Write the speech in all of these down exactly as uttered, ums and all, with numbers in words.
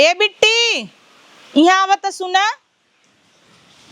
ए बिट्टी, इहाँ आवा त सुना।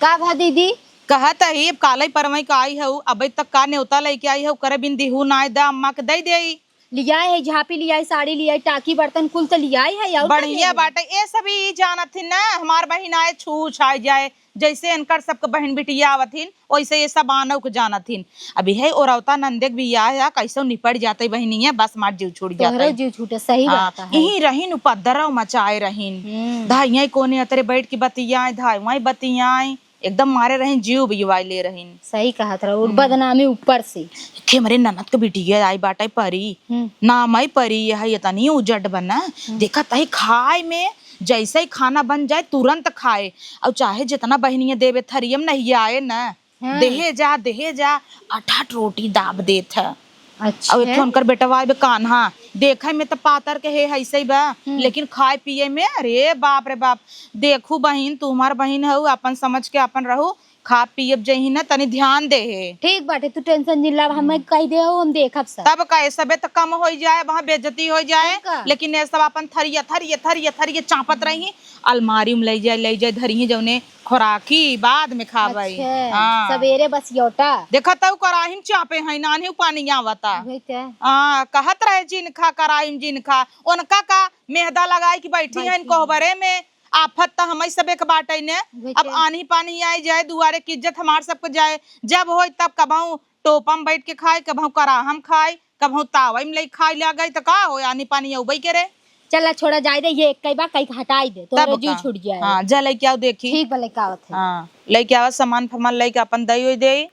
का भा दीदी? कहत ही, अब कालई परवई का आई हऊ, अबे तक का नेवता लइके आई हऊ, करे बिन दिहू नाय दा, अम्मा के दइ देई। लियाए है, झापी लियाए, साड़ी लियाए, टाकी बर्तन कुल त लियाए है, और का बढ़िया लियाए? बाटे, ए सभी ई जानत ही ना, हमार बहिन आए छू छाए जाए, जैसे इनकर सबके बहिन बिटिया आवत हिन, वैसे ये सब आनऊ के जानत हिन। अभी है ओरौता नंदे के बियाह है, कैसे निपट जाते बहिनिया, बस मार जीव छूट तोहरो जाते। जीव छूटे, सही हाँ, बात है। यहीं रहिन, उपद्रव मचाए रहिन। हम्म। धाइयाँ कोने अतरे बैठ के बतियाए, धाइयाँ बतियाए, एकदम मारे रहिन, जीव बियवाए ले रहिन। सही कहत रहो, और हम्म। बदनामी ऊपर से। के हमरे ननद के बिटिया आई बाटे परी, हम्म। नाम आई परी, यह इतनी उजट बना। हम्म। देखत ही खाए में, जैसे ही खाना बन जाए तुरंत खाए, और चाहे जितना बहिनिया देवे थरियम नहीं आए ना, हाँ। देहे जा, देहे जा, आठ आठ रोटी दाब देत है। अच्छा। और एक ठो उनकर बेटवा बे कान्हा, देखे में त पातर के हे, ऐसे ही बा, हम्म। लेकिन खाए पिए में, अरे बाप रे बाप। देखू बहिन, तू हमार बहिन हऊ, अपन समझ के अपन रहू, खा पियब जही ना, तनी ध्यान देहे। ठीक बाटे, तू tension जिन लाव, हमें हम्म। कह दे हो, हम देखब सब। तब का, ए सबे त कम हो जाए, वहाँ बेइज्जती हो जाए, तब का? लेकिन ये सब अपन थरिया, थरिया, थरिया, थरिया चापत रही, अलमारी में ले जाए, ले जाए, धरी ही जौने खोराकी बाद में खाबे। अच्छा, हाँ। सबेरे बस योटा। देखा तऊ कराही में चापे हैं, नान्ही पानी आवता। वही ते। हाँ, कहत रहे जिन खा, कराही में जिन खा। उनका का मेहदा लगाई कि बैठी हैं बैठी। कोहबरे में। आफत त हमई सबे के बाटे ने। वही अब ते। आन्ही पानी आए जाए, दुआरे की इज्जत हमार सबके जाए। जब होई तब कबहूँ टोपा में बैठ के खाए, कबहूँ कराहा में खाए, कबहूँ तावई में लई खाए लागे, त का हो, आनी पानी अउबई करे। चला छोड़ा, जाए दे, ये एक कई बा, कई के हटाई दे, तोहरे तब जीव का? छूट जाए। हाँ, जा लइके आओ देखी। ठीक बा, लइके आवत है। हाँ, लइके आवा, सामान फामान लइके अपन दई ओई दे,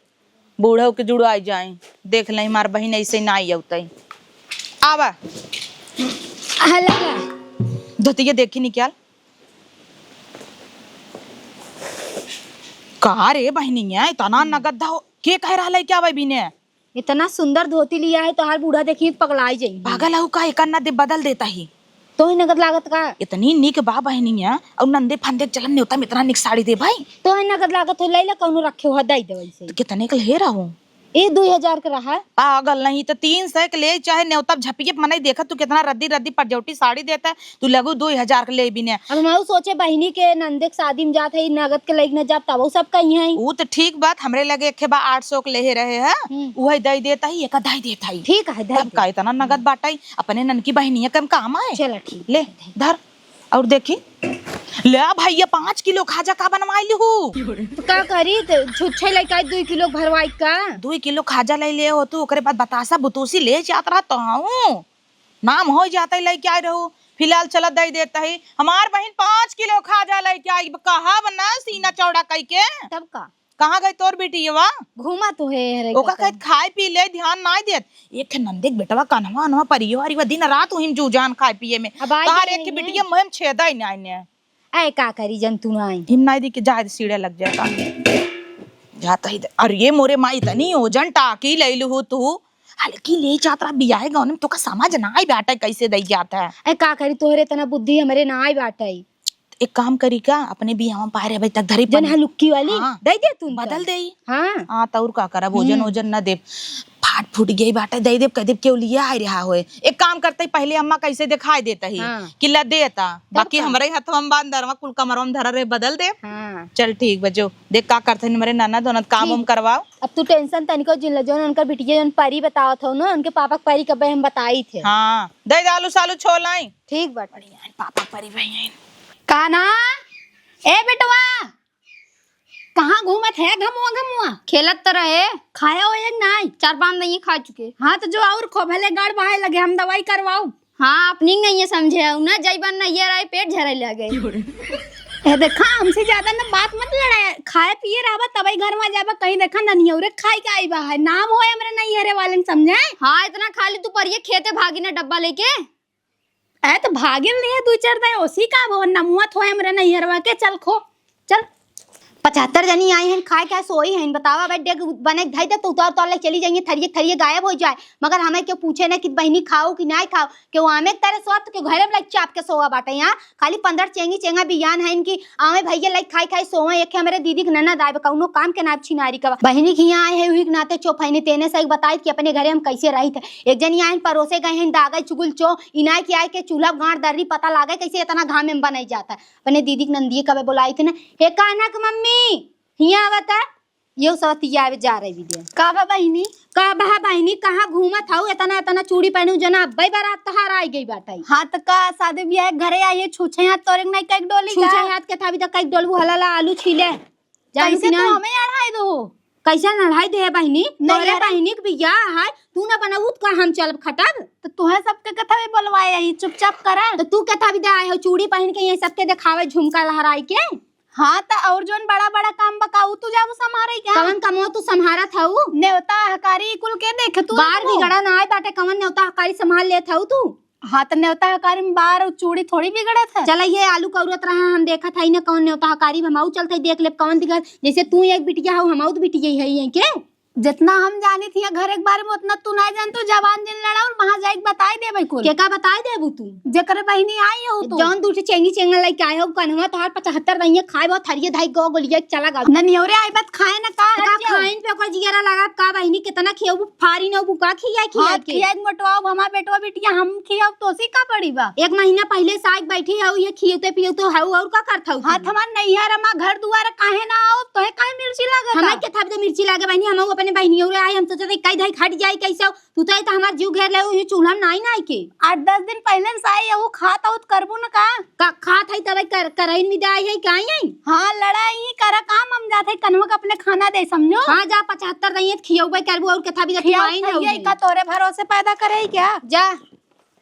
बूढ़ऊ के जुड़वाई जाए। देख ले, हमार बहिन ऐसे ना आई अउतई। आवा। हाँ, लगा। धोतिया देखी निकाल। का रे बहिनिया, इतना हम्म। नगद धो, के कह रहा है क्या भाई बिने? इतना सुंदर धोती लिया है, तोहार बूढ़ा देखी पगलाई जाई। पागल हऊ का? एकर ना दे, बदल देता ही। तोहे नगद लागत का? इतनी निक बा बहिनिया, और नंदे फंदे के चलन नेवता में इतना निक साड़ी दे भाई। तोहे नगद लागत हो, लैला कौनो रखे हो, दई दे वैसे। तो कितने के ले रहू? ए, दुई हजार के रहा। पागल नहीं तो तीन सौ के ले, चाहे नेवता झपिए मनई देखत, तू कितना रद्दी रद्दी परजौटी साड़ी देता है, तू लगू दुई हजार के ले बिने। अब हम ऊ सोचे बहिनी के नंदे के शादी में जात है, नगद के लइक न जाब, तब ऊ सब कही है। ऊ तो ठीक बात, हमरे लगे एक बा आठ सौ के लेहे रहे है, हम्म। उहे दई देता ही, एका दई देता ही। ठीक है, दई तब दे। का इतना नगद बाटाई, अपने ननकी बहिनिया कम काम आए। चला ठीक ले, है। धर। और देखी, ले भैया, पाँच किलो खाजा का बनवाई लिहू? तो का करी, तो छुच्छे लइका दुई किलो भरवाई का? दुई किलो खाजा ले ले हो तू, ओकरे बाद बतासा बुतूसी ले जात रहा तो हूँ। नाम हो जाता ही लइके आए रहू, फिलहाल चला दई देता ही। हमार बहिन पाँच किलो खाजा लइके आई, कहब ना सीना चौड़ा कई के। तब का? कहाँ गई तोर बिटियवा? घूमा तो है रे ओका कतन। कहत खाए पी ले, ध्यान नाई देत। एक ठे नंदे के बेटवा कन्हवा अनवा परियो अरिवा दिन रात उहिम जूझान खाए पिए में। अब आई तोहार गई एक ठे है। बिटिया मुहिम छेदा ही नाई ने। ऐ का करी जन तू नाई। हिम नाई दी के जाए सीढ़े लग जाए का। जाता ही दे। अरे ये मोरे माई इतनी ओजन टाकी ले लू तू। हल्की ले जात रहा बियाहे गौने में तोका समझ नाई बाटे कैसे दई जात है। ऐ का करी तोहरे इतना बुद्धि हमरे नाई बाटे। एक काम करी का, अपने बियाह में पारे अबे तक धरी जन पड़ी। हलुक्की वाली हाँ। दे दे तू बदल दे। हाँ। हाँ, त और का करब, ओजन हम्म। ओजन न देब। फाट फूट गई बाटे, दे देब, कह देब केहू लिया आए रहा होए। एक काम करते ही पहले अम्मा कैसे दिखाई देता ही हाँ। कि ला देता, तब बाकी का? हमरे हथवा में बांध दरवा कुल कमरवा में धरा रहे, बदल देब। हाँ। चल ठीक बा, जो देख का करते हैं मेरे ननद, दोनद काम ठीक। उम करवाओ। अब तू tension तनिको जिन ले, जौन उनकर बिटिया जौन परी बतावत हो ना, उनके पापा के परी कबे हम बताई थे। हाँ, दे दे आलू सालू छोलाई। ठीक बाटे। बढ़िया है, पापा परी भई हैं। कान्हा, ए बेटवा, कहाँ घूमत है घमुआ घमुआ? खेलत त रहे। खाया हो एक नाई? चार पाँच दही खा चुके। हाँ, तो जो और खो, भले गाड़ बहाए लगे, हम दवाई करवाऊ। हाँ, अपनी नहीं ये समझे, उन्हें जैबन ना ये रहे, पेट झरे लगे। ए, देखा, हमसे ज्यादा ना बात मत लड़ाया। खाए पिए रहबा, तबई घर में जाबा, कहीं देखा ना, नहीं, और खाई के आई बा है। नाम होए हमरे नहीं हरे वाले ने, समझे? हाँ, इतना खा ली तू, पर ये खेते भागी ना डब्बा लेके। ए, तो भागिल नहीं है, दू चार दाई ओसी का भवन नमुआ थोए हमरे नहीं हरवा के, चल खो, चल। पचहत्तर जनी आई हइन, खाए खाए सोई हइन। बतावा, अबे डेग बने के धई दे, तो उतार उतार ले चली जाइए, थरिये थरिये गायब होइ जाए। मगर हमें केउ पूछे ना कि बहिनी खाओ कि नाहीं खाओ, केउ आमे के तरे स्वाद, केउ घरे में लाइके चाप के सोवा बाटे। यहाँ खाली पंद्रह चेंगी चेंगा बियान हइन कि आवे भइया लाइके खाई खाई सोवा। एक हमरे दीदी के ननद आए बा, कउनो काम के ना छिनारी का बा। बहिनी के यहाँ आए है, उही के नाते चोफैनी तेने से एक बताई कि अपने घरे हम कैसे रही थे। एक जनी आइन परोसे गए हैं, दागे चुगुल चो, इनाय के आए के चूल्हा गांठ दर्री पता लागे कैसे इतना घाम में बनाई जाता है। अपने दीदी के नंदिये कबे बोलाई थे ना, "हे कानक मम्मी, हियाँ आवता।" ये सब तिया जा रही वीडियो। का बा बहिनी? का बा बहिनी, कहाँ घूमत हऊ? इतना इतना चूड़ी पहनू, जना अब्बे बारात तहार आई गई बाटे। हाँ, त का शादी ब्याह के घरे आई है, छूछे हाथ तोरे के नहीं कई डोली का? छूछे हाथ के थावी त कई डोलबू, हलाला आलू छीले। जानू कैसे कि तू ना? हमें अढ़ाई दो? कैसे अढ़ाई दे बहिनी? नहीं तोरे अढ़ाई। बहिनी के बियाह है, तू ना बनाऊ त का हम चलब खटब? तो तुहे सबके कथा भी बोलवाए आई, चुपचाप करा। तो तू के थावी दे आए हो, चूड़ी पहन के ये सबके देखावे, झुमका लहराई के? हाँ, त और जौन बड़ा बड़ा काम बा, का उ तू जाबू संभारे क्या? कवन कमवा तू संभारत हऊ? नेवता हकारी कुल के देख तू बार अपनो। बिगड़ा ना आए बाटे, कवन नेवता हकारी संभाल लेत हऊ तू? हाँ, त नेवता हकारी में बार और चूड़ी थोड़ी बिगड़त है। चला, ये आलू कौरत रहा, हम देखत हई ना कवन नेवता हकारी, हम आऊ चलत हई देख लेब कवन दिक्कत। जैसे तू एक बिटिया हऊ, हम आऊ तो बिटिया ही है, ये के? जितना हम जानी थी घर के बारे में, उतना तू ना जान, तू जबान जिन लड़ा और वहाँ जाके बताई देबे कुल। के का बताई देबू तू? जेकरे बहिनी आई हो तू। जौन दू ठे चेंगी चेंगा लइके आए हो, कन्हवा तोहार पचहत्तर दहिया खाए बहुत हरिये धाई गो गोलिया चला गा। ननियोरे आई बात खाए ना का का हट जाओ। खाइन पे ओकर जियरा लगा का बहिनी, कितना खियाबू, फारी ना बुका खिया खिया हाँ, के। खिया के मोटवाओ, हमार बेटवा बिटिया हम खियाओ, तोसी का पड़ी बा? एक महीना पहले से आके बैठी हऊ, ये खियौते पियौते हऊ, और का करत हऊ हाथ तू? हमार नैहर, हमार घर दुआर काहे ना आओ, तोहे काहे मिर्ची लागत हमार आ? के थाप दे मिर्ची लागे बहिनी, हम अपने बहिनियों रे आए, हम सोचत हई कई धाई हट जाई कैसे, तू तो, तो हमार जीव घेर ले, ये चूल्हा में नाई नाई के। आठ दस दिन पहले से आई, ऊ खात आउत करबू न का? का खात हई तबे कर, करइन में दे आई है, का आई है? हाँ, लड़ाई करा काम, हम जात हई कन्हवा के अपने खाना दे, समझो? हाँ, जा पचहत्तर दहिया त खियौबे करबू, और के थाप दे खियाओ, आई ना खइया, होई। का तोरे भरोसे पैदा करे ही क्या? जा।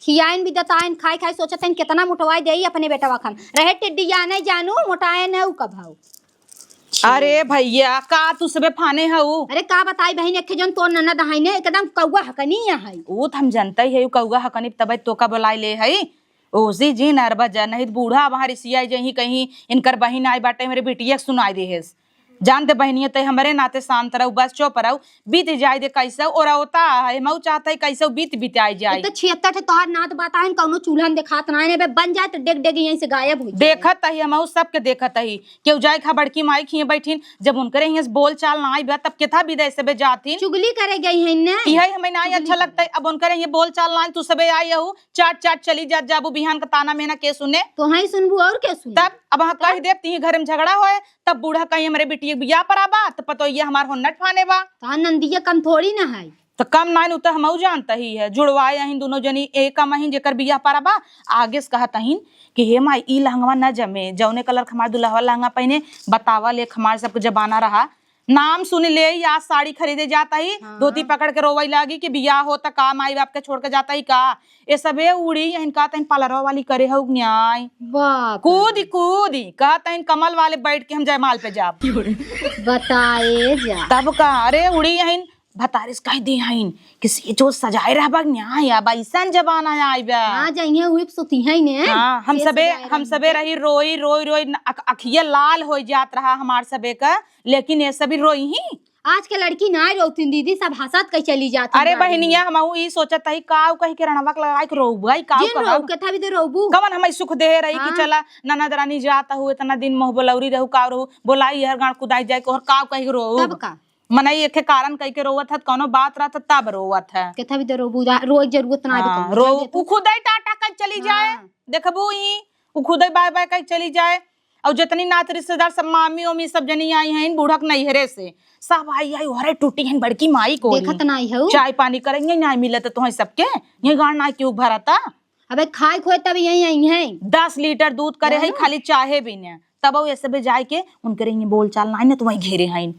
खियाइन भी दताइन, खाए खाए सोचत हइन, कितना मोटवाए देई अपने बेटवा खान। रहे टिड्डिया नहीं जानू, मोटाए न उ कभाऊ। अरे भैया, का तू सबे फाने हऊ? अरे का बताई बहिन, एक जन तोर ननद हई ने, एकदम कौआ हकनी है। ऊ त हम जनते ही है, ऊ कौआ हकनी तबे तोका बुलाए ले हई। ओसी जी नरबा जा, नहीं त बूढ़ा वहाँ रिसियाई जही कहीं, इनकर बहिन आई बाटे, मेरे बिटिया के सुनाई देहेस। जानते बहिनिया, तै हमरे नाते शांत रहू, बस चुप रहू, बीत जाए दे कैसे ओरवता है, मऊ चाहत है कैसे बीत बीत आए जाए। एक तो छिहत्तर ठे तोहार नात बात आइन, कौनो चूल्हा में देखात ना है, बे बन जाए तो डेग डेग यहीं से गायब हो जाए। देखत ही, हमऊ सबके देखत ही, केहू जाए खा बड़की माई खिए बैठिन, जब उनकरे हियां से बोल चाल ना आइबे, तब केथा विदेश से बे जाथिन। चुगली करे गई है ने। इहे हमें ना ही चुगली अच्छा करे। लगता है, अब उनकरे ये बोल चाल ना आइन, तू सबे आई हऊ, चाट चाट चली जात जाबू, बिहान का ताना मेहना के सुने। तो हाँ ही सुनबू और के सुने? तब अब हाँ तब? कह देब, तिही घर में झगड़ा होए, तब बूढ़ा कहीं हमरे बिटिया के बियाह परा बा, त पतोहिया हमार होन्नट फाने बा। त नंदिया कम थोड़ी ना है। त कम नाइन, उ त हमहू जानत ही है। जुड़वाए अहिन दुनो जनी, एक कम अहिन जेकर बियाह परा बा। आगे से कहत अहिन कि हे माई, ई लहंगवा न जमे, जौने कलर के हमार दुल्हवा लहंगा पहिने, बतावा लेख हमार सबके जमाना रहा। नाम सुन ले, आज साड़ी खरीदे जात ही, हाँ। धोती पकड़ के रोवै लागी कि बियाह होत का, माई बाप के छोड़ के जात ही का? ए सबे उड़ी, यहिन का तहिन पार्लरवा वाली करे हऊ न्याय। बाप रे। कूदी, कूदी, का तहिन कमल वाले बैठ के हम जयमाल पे जाब। बताए जा। तब का, अरे उड़ी यहिन भतारिस कह दे हईन कि से जो सजाए रहबा न्याय, अब अइसन जमाना आइबा। हाँ, जइहे हुई सुती है ने। हाँ, हम से सबे, सजाए हम रहबा। सबे रही रोई, रोई, रोई, न-, अख-, अखिया लाल हो जात रहा हमार सबे का, लेकिन ये सभी रोई ही। आज के लड़की ना रोतीन दीदी, सब हंसत के चली जात अरे बाड़ी। बहिनिया, हमहू ई सोचत हई, काऊ कही के रणवा के लगाई के रोबू, आई काऊ जिन कहब? रोबू, केथा भी दे रोबू। कवन हमें सुख दे रही कि हाँ। चला ननद रानी जात हऊ, इतना दिन मोह बोलौरी रहू, काऊ रहू, बोलाई हर गांड कुदाई जाए के, और काऊ कही के रोबू। तब का? मनई एके कारण कही के रोवत है, कौनो बात रहत है, तब रोवत है। केथा भी दे रोबू, रा-, रोए के जरूरत ना है, हाँ, बताओ। रो, जाए दे तू। उ खुदे टाटा कर चली जाए, हाँ। देखबू ई, उ खुदे बाय बाय कह चली जाए। और जितनी नात रिश्तेदार सब मामी ओमी सब जनी आई हैं बूढ़ा के नैहरे से, सब आई आई ओहरे टूटी हैं बड़की माई को देखत ही। नाई हऊ। चाय पानी करेंगे, नाई मिलत तो हैं सबके, ये गाड़ ना क्यों भरता। अबे खाए खोए तब यहीं आई हैं। दस लीटर दूध करे है जानो? खाली चाहे भी ने, तब वो ऐसे भी जाए के उनके रही बोल चाल नाई ने तो वहीं घेरे हैं।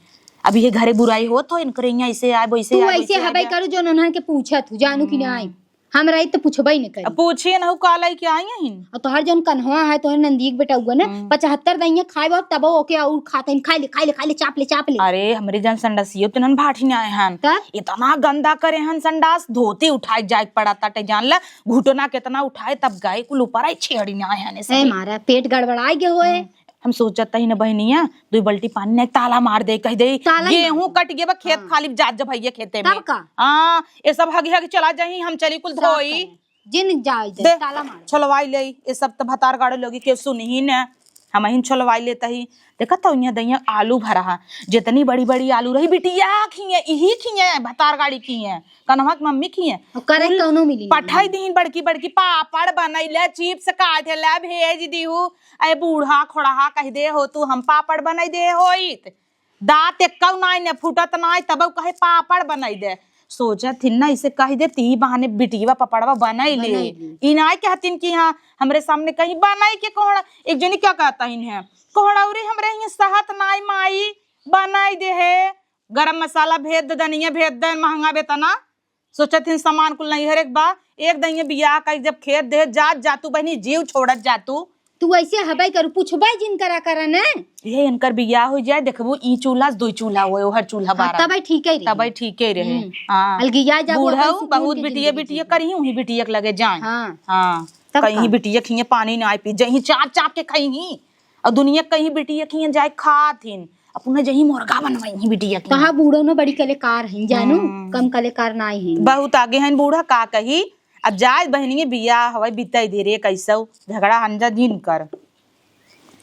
अब ये घरे बुराई होत हो इनके रही ऐसे आए वैसे तू आए, ऐसे वैसे आए हबे बे। करू जो उन्हन के पूछत हूँ जानू कि हम्म। नाई। हम रही तो पूछबे न करी। अब पूछिए ना, उ का लइके आई हईन? और तोहर जौन कन्हवा है, तोहर नंदी के बेटउआ ना, हम्म। पचहत्तर दहिया खाए बा, तब ओके और खाते हैं, "खाई ले, खाई ले, खाई ले, चाप ले, चाप ले।" अरे, हमरे जन संडसियो तिन्हन भाठी ने आए हन। तब? इतना गंदा करे हन संडास, धोती उठाए जाए के पड़ा ताटे, जान ला, घुटना कितना उठाए, तब गए कुल ऊपर आई, छेड़ी ने आए हन, ऐसे ए भी। मारा, पेट गड़बड़ाए गए होए। हम्म। हम सोचत ही न बहिनिया, दुई बल्टी पानी नहीं, ताला मार दे, कह दे, ताला ही मार गेहूं दे। कट गए बा, खेत हाँ। खाली जात जब भैया खेते में। तब का? हाँ, ये सब हगी हगी चला जाही, हम चली कुल साफ धोई। करें। जिन जाए जाए, दे, ताला मार दे। छोलवाई ले, ये सब तो भतार गाड़े लोगी के सुनही न, हम ही छोलवाई लेता ही। देखा तो यहाँ दहिया आलू भरा है, जितनी बड़ी बड़ी आलू रही बिटिया खिए, इही खिए, भतार गाड़ी खिए, कन्हवा के मम्मी खिए। और करे कुल कौनो मिली ना। पठाई दीन बड़की बड़की, पापड़ बनैले, चिप्स काटेला, भेज दीहू। ए बूढ़ा खोड़हा कह दे हो तू, हम पापड़ बनाई दे होइत। दांत एक्कौ नाई ने फूटत नाई, तब कहे पापड़ बनाई दे। सोचत हिन ना, इसे कह दे, ती बहाने बिटिया पपड़वा बनाई ले। बनाई ले। ई नाई कहतिन कि हाँ, हमरे सामने कहीं बनाई के कोहड़ा, एक जनी क्या कहता हिन है, कोहड़ौरी हमरे हियां सहत नाई माई, बनाई दे है, गरम मसाला भेद दे, धनिया भेद दे, महंगा बेतना। सोचत हिन सामान कुल नैहरे के बा, एक दइये बियाह कई जब खेत दे जात जातू बहिनी, जीव छोड़त जातू। तू ऐसे हबई करू, पूछबई जिन करा करा न। ये इनकर बियाह हो जाए, देखबू ई चूल्हा से दुई चूल्हा होए, ओहर चूल्हा हाँ, बारा। तबई ठीके रही। तबई ठीके रहे। हम्म। हाँ। अलगिया जाबू, बूढ़ऊ अपन सुकून बहुत के बिटिया जिंदगी बिटिया जी। करी, उही बिटिया के लगे जाए। हाँ। हाँ। तब कहीं का? बिटिया खिए पानी ना पी, जहीं चाप चाप के खइहीं। और दुनिया कहीं बिटिया खिए जाए खात हिन, अपने जहीं मुर्गा बनवाई ही बिटिया खिए। कहा बूढ़ो न बड़ी कलेकार हैं जानू, हम्म। कम कलेकार ना ही हैं। बहुत आगे हैं बूढ़ा, का कही। अब जाए बहनिए बियाह हवाई बिताई दे रे, कैसो झगड़ा हंजा जिन कर।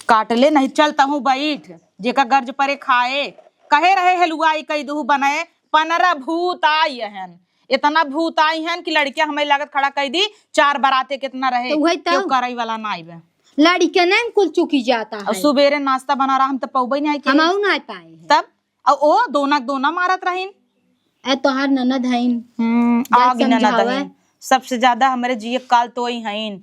काट ले नहीं चलता हूँ बैठ, जेका गर्ज परे खाए। कहे रहे हलुआई कई दुहु बनाए, पनरा भूत आई हन। इतना भूत आई हन कि लड़किया हमें लागत खड़ा कई दी, चार बराते कितना रहे, तो वही तो। केहू करई वाला ना आइबे। लड़िकने में कुल चुकी जाता और है। सुबेरे नाश्ता बना रहा, हम तो पौबे नहीं आए के। हम आऊ ना पाए हैं। तब, और ओ दोना दोना मारत रहीन। ए तोहार ननद हईन। हम्म, जब आगी ननद समझावे। हईन। सबसे ज्यादा हमरे जिए काल तो ही हईन।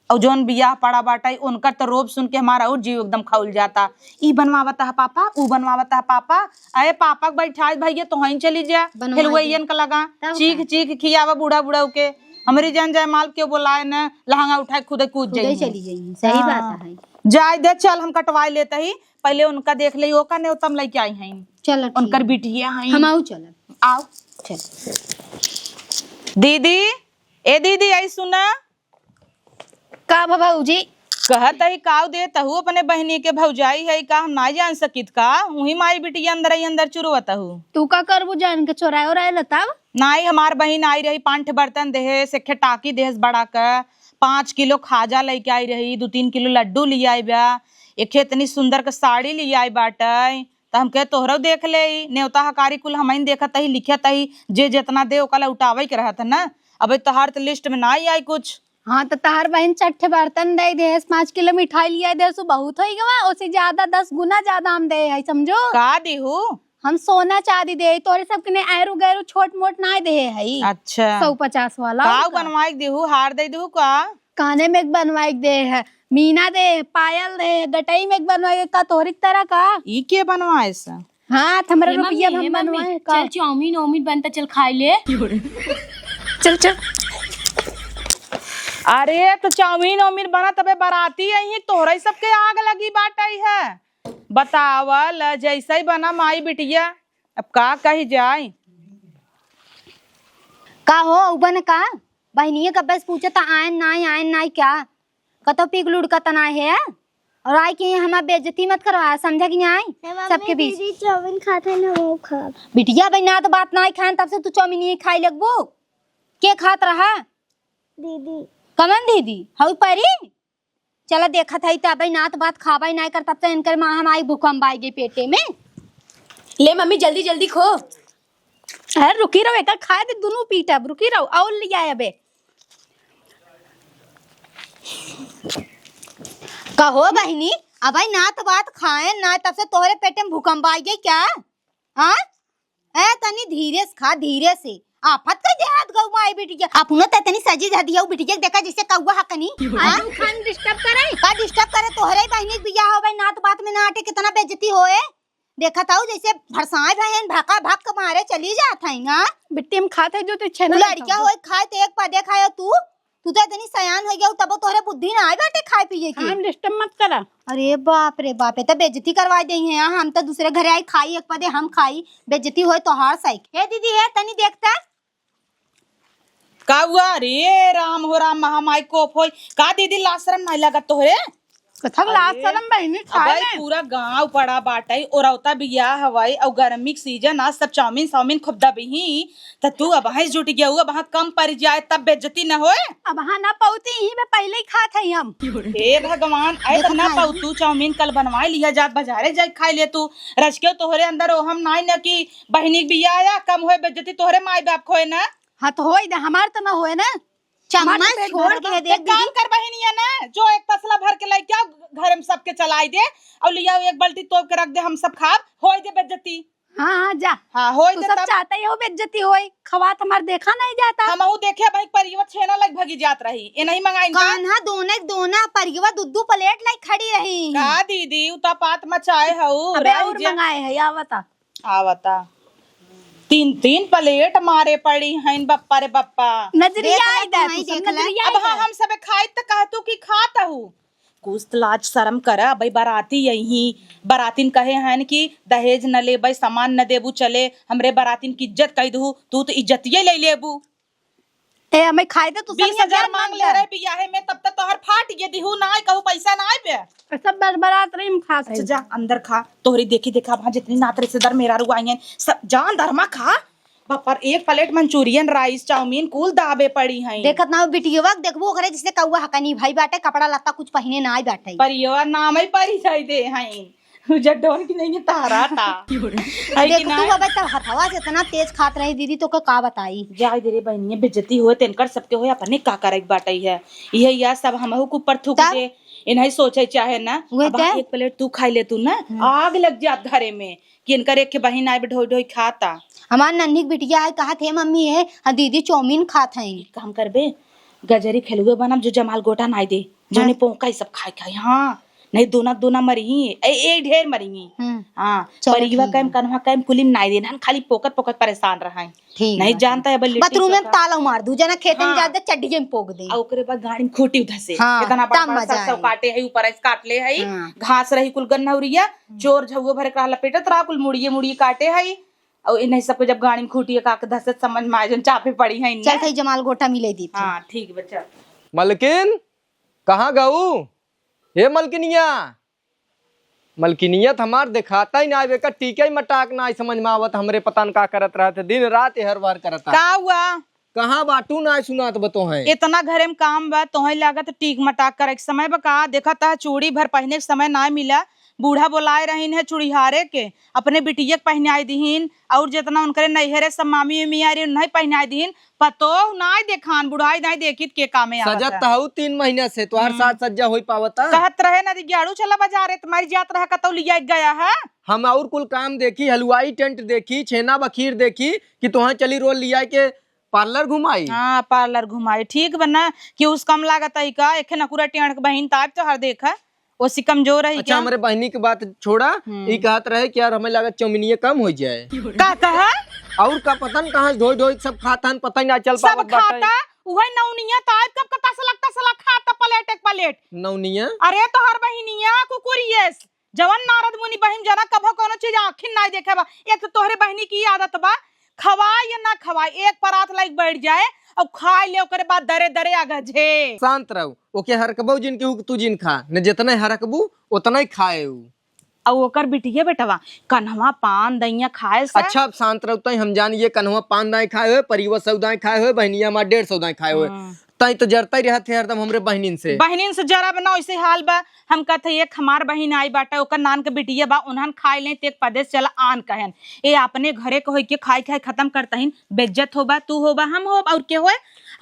और जौन बियाह पड़ा बाटे, उनकर तो रोब सुन के हमारा और जीव एकदम खौल जाता। ई बनवावत है पापा, ऊ बनवावत है पापा। अरे पापा के बैठाए भैया, तो हईन चली जा, बनवा दे। हेलुआइयन का लगा, तब चीख का? चीख खियावा बूढ़ा बूढ़ा के। हमरी जान जाए माल क्यों बोलाए न, लहंगा उठाए खुदे कूद खुदे जाइए। चली जाइए, सही हाँ। बात है। जाए दे, चल हम कटवाए लेते ही, पहले उनका देख ले, ओका नेवतम लेके आई हैं। चलो ठीक। उनकर बिटिया हैं। हम आऊ चलब। आओ। चल। दीदी, ए दीदी, आई सुना। का भा भौजी? कहत ही काऊ दे तहू अपने बहिनी के भौजाई है का, हम नाई जान सकित का? उही माई बिटिया अंदर ही अंदर चुरवत हू। तू का करबू जान के चोराए ओराए लताब? नाई, हमार बहिन आई रही, पांठ बर्तन देहे, सेखे टाकी देहस बड़ा क, पाँच किलो खाजा लेके आई रही, दू तीन किलो लड्डू ले आई बा, एक इतनी सुंदर क साड़ी ले आई बाटे। त हम कहे तोहरो देख ले, नेवता हकारी कुल हमइन देखत ही, लिखत ही, जे जितना दे ओका लौटावे के रहत है ना। अबे तोहार त लिस्ट में ना आई कुछ। हाँ, त तहार बहिन चट्ठे बर्तन दे देहस, पाँच किलो मिठाई लिया देहस, उ बहुत होई गवा, ओसे ज्यादा दस गुना ज्यादा हम दे है, समझो। का दिहू? हम सोना चांदी दे, तोरे सब के ने ऐरू गैरू छोट मोट ना दे है। अच्छा। सौ पचास वाला का और का? बनवाई दिहू, हार दे दिहू का? काने में एक बनवाई दे है, मीना दे, पायल दे, गटई में एक बनवाई दे, का तोहरी तरह का? ई के बनवाए सा? हाँ, त हमरा हे मम्मी, रुपया हे हम मम्मी, बनवाए का? चल चाउमीन ओमीन बनता, चल खाई ले। चल, चल। अरे, त चाउमीन ओमीन बना तबे बराती आई, तोहरे सबके आग लगी बाटई है। बतावल, जैसे ही बना माई बिटिया, अब का कही जाए? का हो, उ बन का? बहिनिया कब्बे से पूछत आयन नाई, आयन नाई क्या? कतो पीक लुढ़कत ना है, और आए के हमार बेइज्जती मत करवा, समझा कि नाई? हे मम्मी, सबके बीच। दीदी चाउमीन खात है ना, वो खाब। बिटिया, अबे नात बात नाई खान, तब से तू चाउमीन ही खाई लगबू। के खात रहा? दीदी। कमन दीदी? हऊ परी? चला देखत हई, त अबे नात बात खाबे नाई कर, तब से इनकर माँ हम आई भूकंप आई गई पेटे में। ले मम्मी, जल्दी जल्दी खो। अरे रुकी रहो, एकर खाए दे, दुनू पीटब, रुकी रहो, और ले आए अबे। कहो बहिनी, अबे नात बात खाए ना, तब से तोहरे पेटे में भूकंप आई गई क्या? हाँ? ए, तनी धीरे से खा, धीरे से। आफत कर दे हाथ गऊ माई बिटिया। अपनो त तनी सजी धजी हऊ बिटिया, देखा जैसे कौआ हकनी। हाँ? तू खान डिस्टर्ब करे? का डिस्टर्ब करे? तोहरे बहिनी के बियाह होवे, नात बात में ना आटे, कितना बेइज्जती होए। देखत हऊ जैसे भरसाए भयन भका भक मारे चली जात है ना। बिट्टी में खात है जो तो छेना उ लड़किया होए खाए त एक पदे खाए तू। तू तो इतनी सयान हो गया, तबो तोहरे बुद्धि ना आए बाटे खाए पिए की। हम डिस्टर्ब मत करा। अरे बाप रे बाप, ये तो बेइज्जती करवा दे हैं। हम तो दूसरे घरे आई खाई, एक पदे हम खाई, बेइज्जती होए तोहार साइक। हे दीदी, हे तनी देखता। का हुआ? अरे राम हो राम, महामाई कोप होई। का दीदी, लाज शरम नहीं लगा तोहरे? कथक लाज अरे, शरम बहिनी खाए अबे में। पूरा गाँव पड़ा बाटइ, औरौता बियाह हवइ, अउ गर्मी के सीजन आ, सब चाउमीन साउमीन खूब दबिही, त तू अबहीं जुटि गयू, अबहाँ कम परि जाए, तब बेइज्जती न होए। अबहाँ न पउती, इही में पहिले ही खात हई हम। हे भगवान, अरे देखत त न हई। पउतू चाउमीन कल बनवाए लिहा जात, बजारे जाइके खाइ लेतू, रचके तोहरे अंदर ओहम नाई न कि बहिनी के बियाह आ, कम होए बेइज्जती तोहरे माई बाप क होए न। हाँ, त होए दे, हमार त न होए न। चम्मच हमार तो पेट छोड़ भरत के बा। दे एक काम दीदी। कर बहिनिया ना, जो एक तसला भर के लइके आओ, घर में सबके चलाई दे, अउर लियाओ एक बाल्टी तोप के रख दे, हम सब खाब, होई दे बेइज्जती। हाँ, हाँ, जा। हाँ, होई तू दे सब तब। चाहता ही हो बेइज्जती होई, खवात हमार देखा नहीं जाता। हमहू देखे भाई परियवा छेना लग भगी जात रही, ए नहीं मंगाइन का? कान्हा दोने दोना परियवा दू दू प्लेट लाई खड़ी रही। का दीदी, उ त पात मचाए हऊ, अबे रही और जा। मंगाए है, या बता। आवता। तीन तीन प्लेट मारे पड़ी हइन, बप्पा रे बप्पा। नजरिया देख ले आई दा, तू ही तू सब देख ले। नजरिया अब आई हाँ, दा। हम सबे खाई त कहतू कि खात हऊ। कुछ त लाज शरम करा, अबे बराती अइहीं, बरातिन कहे हइन कि दहेज न लेबे, सामान न देबू, चले, हमरे बरातिन की इज्जत कइ दहू, तू त इज्जतिये ले लेबू। ए, हमें खाए दे, तू सब बीस हजार मांग ले रहे बियाहे में, तब तक तोहर फाट ये दिहू नाय, कहू पैसा नाय बे। सब बरबरात रही, हम खात अच्छा, हई। जा, अंदर खा। तोहरी देखी देखा, वहाँ जितनी नात रिश्तेदार मेहरारू आई हैं, सब जा अंदर मा खा। बाप रे, एक प्लेट मंचूरियन, राइस, चाउमीन, कुल दाबे पड़ी हैं। देखत ना हो बिटियवा, देखबू ओकरे जैसे कौआ हकनी भाई बाटे, कपड़ा लत्ता कुछ पहिने नाय बाटे। परियवा नाम ही परिचय दे हैं। उ जड्डोन की नहीं तारा था। है कि देख तू ना? अबे तब हथवा से इतना तेज खात रही दीदी, तोका का बताई? जाए दे रे बहनिया, बेइज्जती होए, तेनकर सबके होए, अपने का करे के बाटई है। इहे या सब हमहू के ऊपर थूक तब? दे। इन्हें सोचे चाहे ना, उहे अब ते? एक प्लेट तू खाई ले तू ना, हम्म। आग लग जात घरे में कि इनकर एक के बहिन आए ढोई ढोई खाता। हमार नन्ही के बिटिया है, कहत है, "मम्मी है, हाँ दीदी चाउमीन खात हैं।" एक काम करबे, गजरी खेलुए बनब जो जमाल गोटा नाई दे, जोने हाँ। पोंका ई सब खाए खाए, हाँ। नहीं दोना दोना मरिही, ए, ए ढेर मरिही। हम्म। हाँ, चलो परिवा ठीक कैम, है। कन्हवा कैम, कुलिम नाई देन, हम खाली पोकत पोकत परेशान रहाई। ठीक नहीं बा, जानता ठीक। है, अब लिट्टी बाथरूम में चोखा। ताला मार दू, जना खेते में हाँ। जाते चड्डिये में पोक दे। आ ओकरे बाद गाड़ी में खूटी उधसे। हाँ, इतना बड़ा तब बड़ा मजा सरसों आई। काटे है, ऊपर ऐसे काट ले है, हाँ। घास रही कुल गन्नौरिया, हम्म। चोर झउआ भरे करा लपेटत रहा, कुल मुड़िए मुड़िए काटे है। और इन्हें सबको जब गाड़ी में खूटी का के धसे समझ में आए, जन चापे पड़ी है इन्हें। चल, थई जमाल गोटा मिले दी थी। हाँ, ठीक बच्चा। मलकिन, कहाँ गऊ? हे मलकिनिया, मलकिनिया त हमार देखाता ही ना, एकर टीका ही मटाक ना समझ में आवत, हमरे पता न का करत रहत है, दिन रात एहर वार करता। का हुआ? कहाँ बाटू ना सुनात बा तोहे। इतना घरे में काम बा, तोहे लागत टीक मटाक करे के समय बा का? देखत ह चूड़ी भर पहिने के समय ना मिला, बूढ़ा बोलाए रहीन है चूड़ीहारे के, अपने बिटिया के पहिनाई दिहीन, और जितना उनकरे नैहरे सब मामी उमी आ रही, उन्हें पहिनाई दिहीन, पतोह नाय देखान, बुढ़ाई नाय देखित के कामे आवत सजत है। त हऊ तीन महीना से, तोहार हम्म। साज सज्जा होई पावता? कहत रहे ना, दिग्याड़ू चला बाजारे, तुम्हारी जात रहा, कतौ लिया गया है? हम और कुल काम देखी, हलवाई टेंट देखी, छेना बखीर देखी, कि तोहार चली रोल लिया के पार्लर घुमाई? हाँ, पार्लर घुमाई, ठीक बा ना, कि उस कम लागत है का, एक नकुरा टेंट के बहिन ताप तो हर देखा, ओसी कमजोर रही अच्छा, क्या? हमरे बहिनी के बात छोड़ा, हम्म। ई कहत रहे कि यार, हमें लागत चौमिनिया कम हो जाए। का कहा? और का पता न कहाँ ढोई ढोई सब खाता हन, पता ही ना चल सब पावत बाटे। खाता, उहे नौनिया तो आज कब का तसलक तसलक खाता, प्लेट एक प्लेट। नौनिया? अरे, तोहर बहिनिया कुकुरियस, जवन नारद मुनि बहिन जना कभो कोनो चीज आँखिन नाई देखे बा। एक तो तोहरे बहिनी की आदत बा, खवाए या ना खवाए, एक परात लाइक बैठ जाए और खाए ले, ओकरे बाद दरे दरे अगझे। शांत रहू, ओके हरकबऊ जिन केहू के तू जिन खा, न जितना हरकबू उतना ही खाए ऊ। और ओकर बिटिया बेटवा कन्हवा पान दैया खाए से। अच्छा, अब शांत रहू, तई हम जान ये कन्हवा पान दाएं खाए होए, परिवा सौ दाएं खाए होए, बहनिया हमार डेढ़ सौ दाएं खाए होए। हाँ। तई तो जरता ही रहत है हरदम हमरे बहनिन से। बहनिन से जरा बना, वैसे हाल बा। हम कहते एक हमार बहिन आई बाटा, ओकर नान के बिटिया बा, उन्हन खाए लें, ते एक पदेस चला आन कहन। ए अपने घरे के होई के खाई खाई खत्म करतहिन, बेइज्जत होबा, तू होबा, हम होब, और के होए?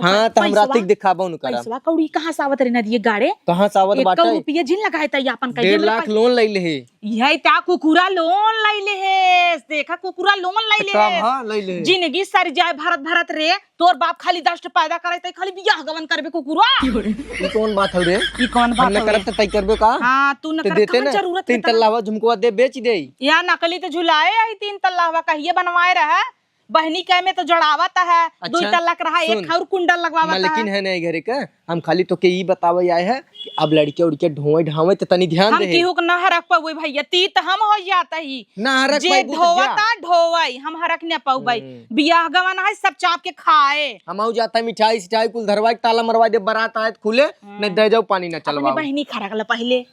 हाँ, त हम पैसवा, रातिक दिखाबो न करब। पैसवा कौड़ी कहाँ से आवत रहे नदिये गाड़े? कहाँ से आवत एक बाटे? रुपया जिन लगाए त आपन कह दे डेढ़ मेरे लाख पास। लोन लई ले हे। यही ता कुकुरा लोन लई ले हे। देखा कुकुरा लोन लई त ले का हे। भा लई ले हे? जिंदगी सर जाए भरत भरत रे, तोर बाप खाली दस ठे पैदा करे, तई खाली बियाह गवन करबे कुकुरा। ई कौन बात हौ रे? ई कौन बात हम न हौ रे? करब त तई करबे का? हाँ, तू न ते कर, देते कहाँ न, जरूरत तीन है तोरा? तल्ला हवा झुमकवा दे, बेच दे। या नकली त झुलाए आई, तीन तल्ला हवा कहिए बनवाए रहा। बहनी के में तो जड़ावत है, अच्छा, दुई तल्ला के रहा, सुन, एक और कुंडल लगवावत है। मलकिन है नहीं घरे का, हम खाली तोके ई बतावे आए हैं कि अब लड़के उड़के ढोए ढावे त तनी ध्यान हम दे। केहू के ना हरक पउबे भैया, तीत हम हो जात ही। ना हरक जे पइबू त जा। ढोवता ढोवई, हम हरक न पउबे। हम्म। बियाह गवन है, सब चाप के खाए। हम आऊ जाता मिठाई सिठाई कुल धरवाई, ताला मरवाई दे, बारात आए त खुले, हम्म। नहीं दे जाऊ पानी ना अपने चलवाओ। बहनी खरक ले पहले।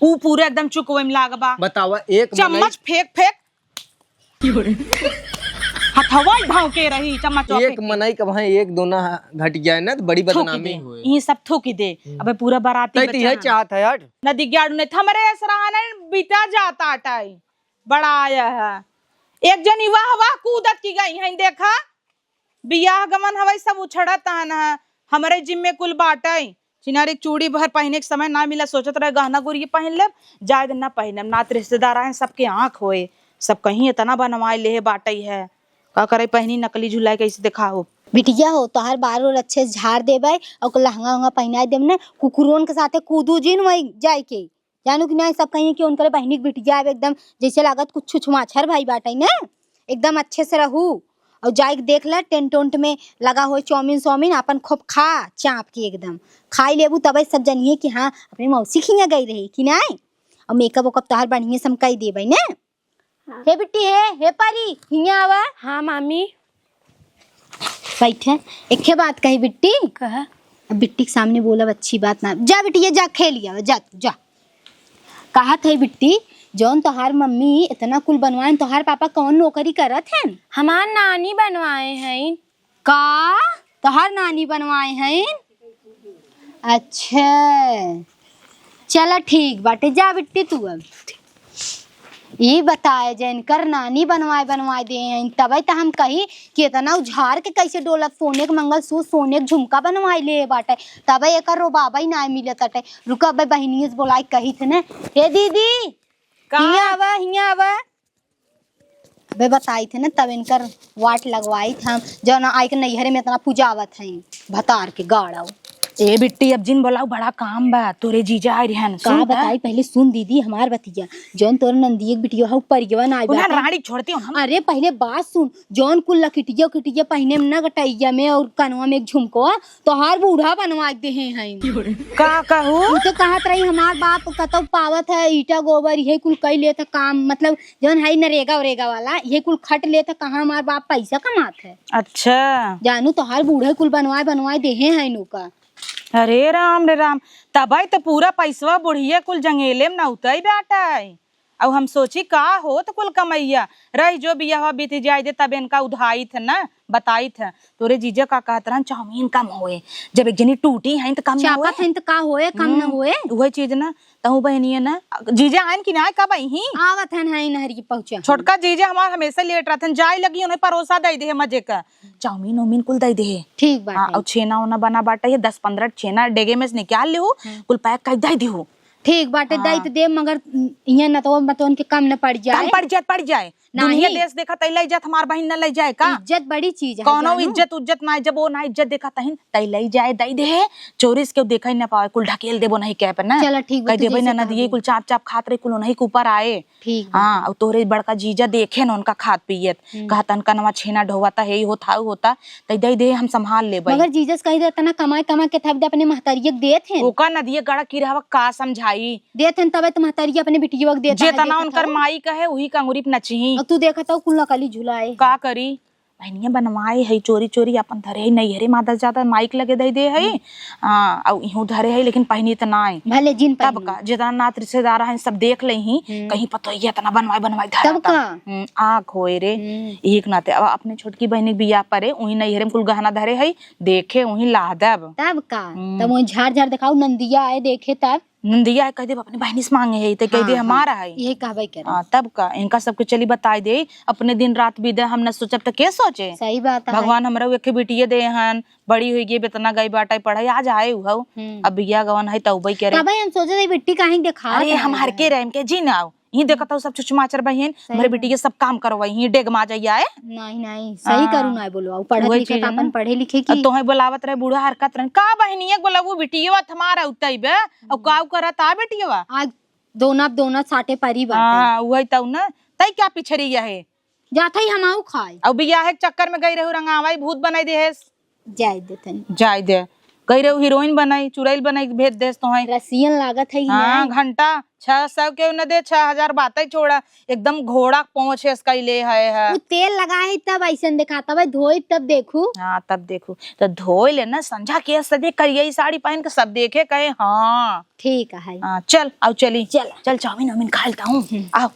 ऊ पूरा एकदम चुकवे में लाग बा। बतावा, एक चम्मच मनई फेंक फेंक। हथवा ही भौंके रही चम्मच एक फेंक के। मनई का भाई एक दोना घट जाए ना, तो बड़ी थूक बदनामी दे। होए। ई सब थूक दे। हम्म। अबे पूरा बाराती तै तो बचा यह है। चाहत है, हट। नदी ग्याड़ू नहीं, हमरे असरहाने बिता जाता टाई। बड़ा आया है। एक जनी वाह वाह कूदत की गई हैं, देखा। बियाह गमन हवई, सब उछड़त हन ह। हमरे जिम्मे कुल बाटई। छिनारी चूड़ी भर पहिने के समय ना मिला, सोचत रहे गहना गुरिया पहिन लेब, जाए दिन ना पहिनब, नात रिश्तेदार आए, सबके आँख होए, सब कहीं इतना बनवाए लेहे बाटई है, का करे पहिनी नकली झुलाए, कैसे देखाओ। बिटिया हो, तोहार बार ओर अच्छे से झाड़ देबै और लहंगा उहंगा पहिनाए देब ने, कुकुरोन के साथे कूदू जिन वही जाए के। जानू कि नहीं, सब कहिए कि उनकरे बहिनी के बिटिया अब एकदम जैसे लागत कुछ छुछमाछर भाई बाटै ना, एकदम अच्छे से रहू। और जाइके देख ला टेंट ओंट में लगा होए चाउमीन साउमीन, आपन खूब खा चाप के एकदम। खाई लेबू तबै सब जनिए कि हाँ, अपने मौसी खिया गई रही कि नहीं। और मेकअप वेकअप तोहार बढ़िया से हम कई देबै ना। हाँ। हे बिट्टी, हे, हे परी, हियाँ आवा। हाँ मामी। बैठे। एके बात कही बिट्टी। कहा? अब बिट्टी के सामने बोलब अच्छी बात ना। जा बिट्टी, ये जा खेल लिया, जा तू, जा। कहत है बिट्टी, जौन तोहार मम्मी इतना कुल बनवाएन, तोहार पापा कौन नौकरी करत हैं? हमार नानी बनवाए हैं। का? तोहार नानी बनवाए हैं? अच्छा, चला ठीक बाटे, जा बिट्टी तू अब। ई बताए, जैनकर नानी बनवाए, बनवाए दे हैं, तबै त हम कही कि इतना उझार के कैसे डोलत, सोने के मंगलसूत्र, सोने के झुमका बनवाए ले बाटे, तबै एकर रोबाबै नाय मिलत अटे। रुका, अबे बहिनिये से बोलाए कही थे ने, "हे दीदी, का? हियाँ आवा, हियाँ आवा।" अबे बताई थे ना, तब इनकर वाट लगवाई थे हम, जौन आइके नैहरे में इतना पुजावत हैं, भतार के गाड़व। ए बिट्टी, अब जिन बोलाऊ, बड़ा काम बा, तोरे जीजा आए रहन। का सुन त। बताई, पहले सुन दीदी हमार बतिया, जौन तोरे नंदिये के बिटिया हऊ परियवा ना आई उन्हें बाटे। रानी छोड़ती हूँ हम। अरे पहले बात सुन, जौन कुल लकिटिया उकिटिया पहिने में ना गटैया में और कनवा में एक झुमकवा, तोहार बूढ़ा बनवा के देहे हैं। का कहू? उ तो कहत रही हमार बाप कतौ पावत है, ईटा गोबर इहे कुल कई लेत है काम, मतलब जौन है नरेगा ओरेगा वाला, इहे कुल खट लेत है, कहाँ हमार बाप पैसा कमात है। अच्छा। जानू तोहार बूढ़े कुल बनवाए बनवाए देहे हैं नौका। अरे राम रे राम, तबै तो पूरा पैसवा बुढ़िया कुल जंगेले में नौतई बाटै। अउ हम सोची का होत कुल कमैया, रहि जो बियाहवा बीत जाए दे, तब इनका उधाइत है ना, बताइत है। तोरे जीजा का कहत रहन, चाउमीन कम होए, जब एक जनी टूटी हैं त कम ना होए। चापत हैं त का होए, कम ना हम्म, होए। उहे चीज ना, तहु बहनिया ना, जीजा आइन कि ना, कब अइहीं? आवत हन, हैं नहरी के पहुँचा। छोटका जीजा हमार हमेशा लेट रहत हन, जाए लगी उन्हें परोसा दे दे मजे का, चाउमीन उमीन कुल दे दे। ठीक बाटे। हाँ, अउ छेना ओना बना बाटे, ये दस पन्द्रह छेना डेगे में से निकाल लिहू, हम्म। कुल पैक कर दे दिहू। ठीक बाटे, हाँ। दई त देब, मगर इहाँ नतवन मतवन के कम न पड़ जाए। कम पड़ जाए, पड़ जाए। नहीं। दुनिया देश देखा, तई लई जात, हमार बहिन न लई जाए का? इज्जत बड़ी चीज है, कौनो जानू। इज्जत उज्जत ना, जब वो ना इज्जत देखा तहिन, तई लई जाए, दई दे। चोरी से केहू देखा ही ना पावे, कुल ढकेल देबो नहीं कैप ना। चला ठीक बा, कह तू देबे जैसे ना, नदिये कहबो। कुल चाप चाप खात रही, कुल उन्हीं के ऊपर आए। ठीक बा। हाँ, और तोहरे बड़का जीजा देखे न उनका खात पियत, हम्म। कहतन कनवा छेना ढोवता है, ई होता, उ होता, तई दई दे, हम संभाल लेबे। मगर जीजा से कही दे, इतना कमाए कमा के थक दे, अपने महतरिया के देत हैं। ओका नदिये गड़ा की रहवा का समझाई? देत हन तबे त महतरिया अपने बिटिया के देत है, जेतना देखत उनकर हऊ। माई कहे, उही कंगुरी पे नचिही। अब तू देखत हऊ कुल नकली झुलाए। का करी? बहनिया बनवाए है, चोरी चोरी अपन धरे है, नैहरे मादा ज्यादा माइक लगे दे दे है। हम्म। हाँ, अउ इहू धरे है, लेकिन पहिनी त नाय। भले जिन तब पहिनी। का, जेतना नात रिश्तेदार हैं, सब देख ले ही, हम्म। कहीं पतोहिया इतना बनवाए बनवाए धरा तब था। का? हम्म, आँख होए रे। हम्म। एक नाते, अब अपने छोटकी बहनी के बियाह परे, उही नैहरे में कुल गहना धरे है, देखे उही लादब। तब का? हम्म। तब वही झार झार देखाऊ, नंदिया आए देखे तब। नंदिया है, कह देब अपने बहिनी से मांगे है, त कह दे हाँ, हमारा हाँ, है। यही कहबे करे। हाँ, तब का, इनका सबके चली बताई दे, अपने दिन रात बीते हम न सोचब त के सोचे? सही बात है। भगवान हमरा एक बिटिये दे हन, बड़ी हुई गई, बेतना गई बाटे पढ़ाई, आज आए उहउ। हम्म। अब बिया गवन है, तउबे करे। तबे हम सोचे थे, बिट्टी काहे के देखात अरे, है हम हर इधर? के रहे, हम के जी ना आओ। यहीं देखत हो सब छुछमाचर बहिन, सही हमरे बात। बिटिये सब काम करवाई, यहीं डेग मा जाइया है। नहीं, नहीं, सही हाँ। करू ना बोलो, पढ़त वही लिखत चीज है अपन ना। पढ़े लिखे अब की। तोहे बोलावत रहे, बूढ़ा हरकत रहन, का बहिनिया के बोलावू, बिटियवा त हमारा उतई बे, अब हम्म। काऊ करत आ बिटियवा? आज दोना दोना साटे परी बाटे। हाँ, वही तउ ना। तई क्या पिछड़ी है? जात हई हम आऊ खाए। अब बियाह के चक्कर में गई रहू रंगावाई भूत बनाई देहेस। जाए दे तनी। जाए दे। कही रहे हीरोइन बनाई, चुड़ैल बनाई के भेज देस तोहई। रसियन लागत है ही हाँ, नहीं। घंटा छह सौ के न दे, छह हजार बातें छोड़ा, एकदम घोड़ा पहुँचे इसका ही ले है, है। वो तेल लगाए तब ऐसन दिखाता भाई, धोई तब देखू। हाँ, तब देखू। तो धोई ले ना, संझा के सजे करिए साड़ी पहन के सब देखे कहे, हाँ। ठीक है। हाँ, चल, आओ चली। चल। चल, चाउमीन वाउमीन खा लेता हूँ। हम्म। आओ।